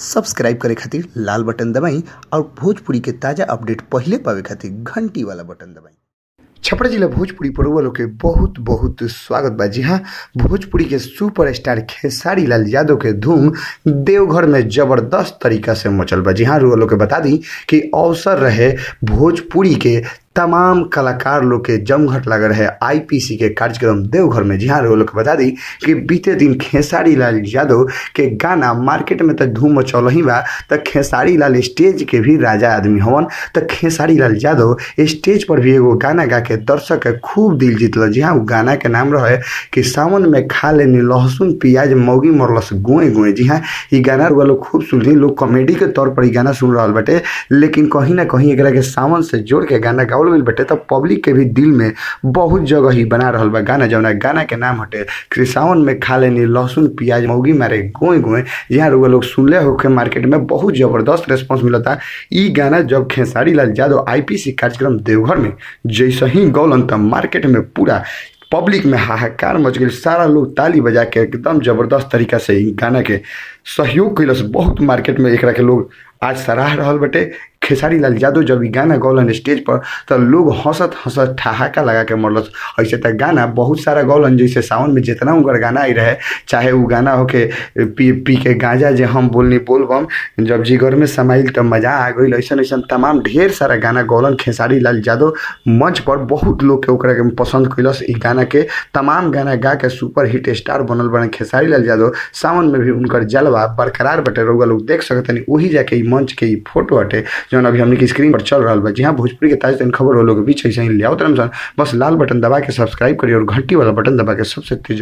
Subscribe करे खातिर लाल button दबाई और भोजपुरी के ताज़ा अपडेट पहिले पावे खातिर घंटी वाला बटन दबाई। छपरा जिला भोजपुरी पर लोग के बहुत बहुत स्वागत बा। जी हाँ, भोजपुरी के सुपरस्टार खेसारी लाल यादव के धूम देवघर में जबरदस्त तरीका से मचल बा। जी हाँ, रुआ लोग के बता दी कि अवसर रहे भोजपुरी के तमाम कलाकार लोग के जमघट लग रहे आईपीसी के कार्यक्रम देवघर में। जी हाँ, लोग के बता दी कि बीते दिन खेसारी लाल यादव के गाना मार्केट में तो धूम मचौल ही बा, तो खेसारी लाल स्टेज के भी राजा आदमी हवन, तो खेसारी लाल यादव स्टेज पर भी एगो गाना गा के दर्शक के खूब दिल जीतल। जी हाँ, वो गाना के नाम रहे कि सावन में खा लेनी लहसुन प्याज मौगी मरलस गोए गोए। जी हाँ, ये गाना लोग खूब सुनली, लोग कॉमेडी के तौर पर गाना सुन रहा बाटे, लेकिन कहीं ना कहीं एकरा के सावन से जोड़ के गाना गावल गइल बाटे, तो पब्लिक के भी दिल में बहुत जगह ही बना रहल बा गाना, जौना गाना के नाम हटे कि सावन में खा लेनी लहसुन प्याज मौगी मारे गोए गोए। यहाँ रुआ लोग सुनले होके मार्केट में बहुत जबरदस्त रिस्पॉन्स मिलता। ई गाना जब खेसारी लाल यादव आईपीसी कार्यक्रम देवघर में जैसे ही गौलन त मार्केट में पूरा पब्लिक में हाहाकार मच गई, सारा लोग ताली बजा के एकदम जबरदस्त तरीका से ई गाना के सहयोग कैलस। बहुत मार्केट में एकरा के लोग आज सराह रहल बटे। खेसारी लाल यादव जब ई गाना गौलन स्टेज पर तो लोग हंसत हंसत ठहाका लगा के मरलस। ऐसे तो गाना बहुत सारा गौलन, जैसे सावन में जितना उनकर गाना आई रहे, चाहे वो गाना होके पी पी के गांजा जे हम बोलनी बोलबम, जब जिगर में समाइल तो मजा आ गई, ऐसा ऐसा तमाम ढेर सारा गाना गौलन खेसारी लाल यादव मंच पर। बहुत लोग के ओकरा के पसंद कैलस। ई गाना के तमाम गाना गा के सुपर हिट स्टार बनल बने खेसारी लाल यादव। सावन में भी उनकर जलवा बरकरार बटे, रउआ लोग देख सकतनी। वही जाके ई मंच के ई फोटो हटे जौन अभी हमने की स्क्रीन पर चल रहा बा। जी हाँ, भोजपुरी के ताज़ा तरीन खबर हो लोग बीच ऐसे ही ले आओ। बस लाल बटन दबा के सब्सक्राइब करिए और घंटी वाला बटन दबा के सबसे तेज